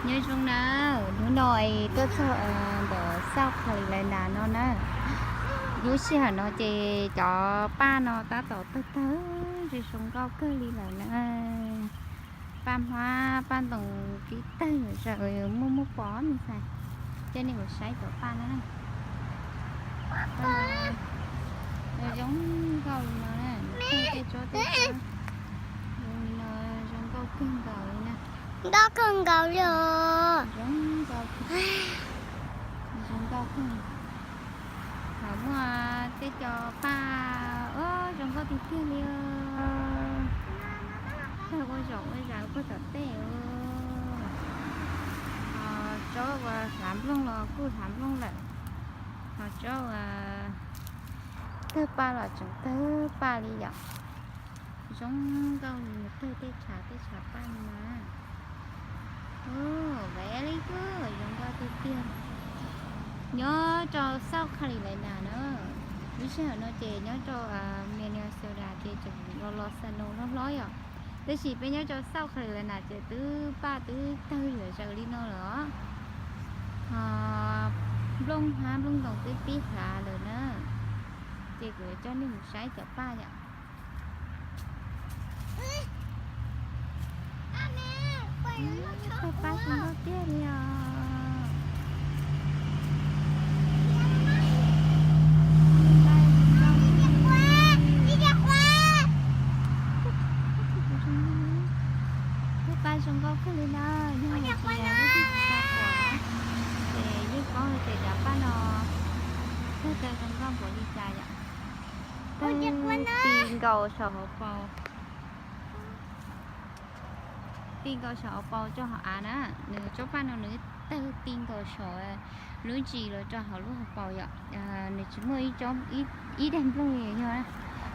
Nyob zoo na, hnub no es tuaj txog ntawm South Carolina no na. Lub sij hawm no ces cov paj no tab tom tawg tawg, zoo zoo nkauj kawg li lawm na. Paj hmab paj ntoos tib tawg zaws, muaj muaj pom me ntxhais. Coj nej mus saib cov paj na. Zoo nkauj li no na, tawg tej tsob tej tsob zoo li no, zoo nkauj kawg nkaus li na. Nkauj kawg nkaus li os. Zoo nkauj, zoo nkauj kawg. Ho muaj tej cov paj, o, zoo nkauj tiag tiag li os. Tawg ua zaum ua zam puag tom tej. Ho tsob uas hlav nplooj los kuj hlav nplooj lawm. Ho tsob uas tawg paj los tseem tawg paj li yom. Zoo nkauj li, tawg tej tshav tej tshav paj li na. Very good, zoo nkauj tiag tiag. Nyob rau South Carolina na, lub sij hawm no ces nyob rau Minnesota ces tseem los los snow hlob hlob yom. Tab sis peb nyob rau South Carolina ces twb paj twb tawg zam zaws li no lawm os. Ho nplooj hmab nplooj ntoos twb pib hlav lawm na. Ces kuv yuav coj nej mus saib cov paj yom. Tawg paj zoo nkauj tiag li os. Tawg paj zoo nkauj kawg li na, yog hais tias leej twg tsis tau pom na, ces yeej paub hais tias cov paj no tawg tawg zoo nkauj npaum li cas yom. Tawg ti nkaus saum hauv paus, ti nkaus saum hauv paus rau hauv av na. Nws tsob paj no nws tawg ti nkaus saum lub ntsis los rau hauv lub hauv paus yom. Nws tsis muaj ib daig nplooj li yog na,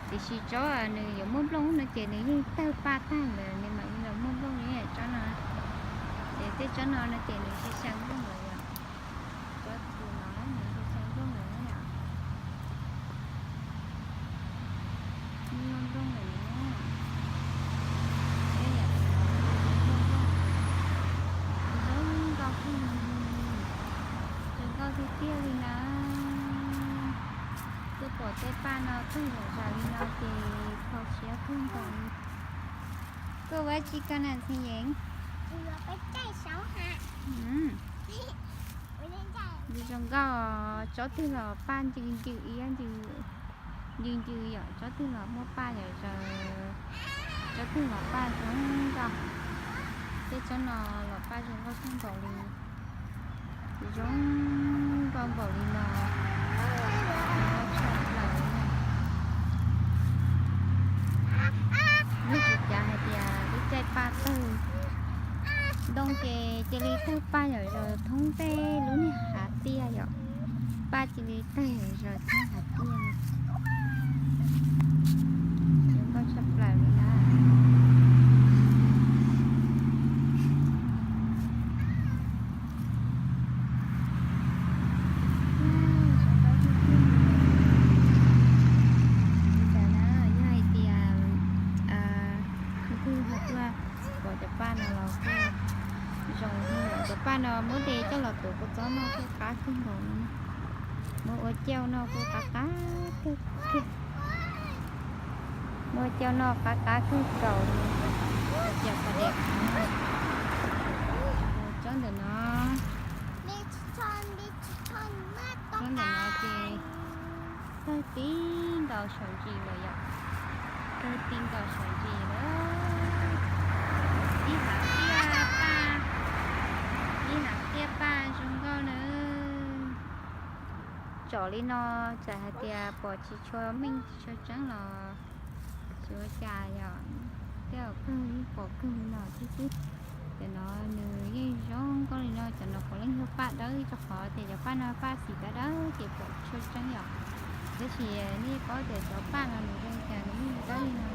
tiam sis tsob nws yuav muaj nplooj no ces nws yeej tawg paj tag lawm nws mam li los muaj nplooj li tsob no. Ces tej tsob no no ces nws tsis xyaa nplooj lawm yom. Tsob txhua no nws tsis xyaa nplooj lawm na yom. Muaj nplooj lawm na. Tej yam no muaj nplooj, zoo nkauj kawg, zoo nkauj tiag tiag li na. Tuaj pom tej paj no tawg zam zaws li no ces kho siab kawg nkaus li. Koj ua tsi koj na Ntxhee Yeev? Zoo nkauj, tsob twg los paj ncw ncw iab ncw ncw yom, tsob twg los muaj paj yom, tsob twg los paj zoo nkauj. Tej tsob no los paj zoo nkauj kawg nkaus li. Zoo nkauj npaum li no, zoo nkauj tshaj plaws li na. Yeej tsis cav hais tias lub caij paj tawg ntoo ces cia li tawg paj yom, zaum thoob tej lub niag hav tiaj yom, paj cia li tawg zaum thoob hav tiaj li. Zoo nkauj tshaj plaws li na. Zoo nkauj tiag tiag li. Li cas na, yog hais tias leej twg ho tuaj pom cov paj no los kuj zoo, cov paj no muab de coj los tuav kua txob noj kuj qab kawg nkaus li na. Muab ua cauj noj kuj qab qab kawg kiag. Muab cauj noj qab qab kawg nkaus li. Cov paj dej, tsob ntawm no, tsob ntawm no ces tawg ti nkaus saum ntsis lawm yom. Tawg ti nkaus saum ntsis lawm. Ib hav tiaj paj, ib hav tiaj paj zoo nkauj na. Tsom li no txawm hais tias pom tsis tshua meej tsis tshua tseeb los tsis ua cas yom. Tej zaum kawg yeej pom kawg li no thiab xwb. Cov no nws yeej zoo nkauj li no, cov no puav leej yog paj dawb, rau qhov tias cov paj no paj xim dawb dawb ces pom tshua tseeb yom. Tab sis nej paub tias cov paj no nws zoo li cas nws yeej dawb li no.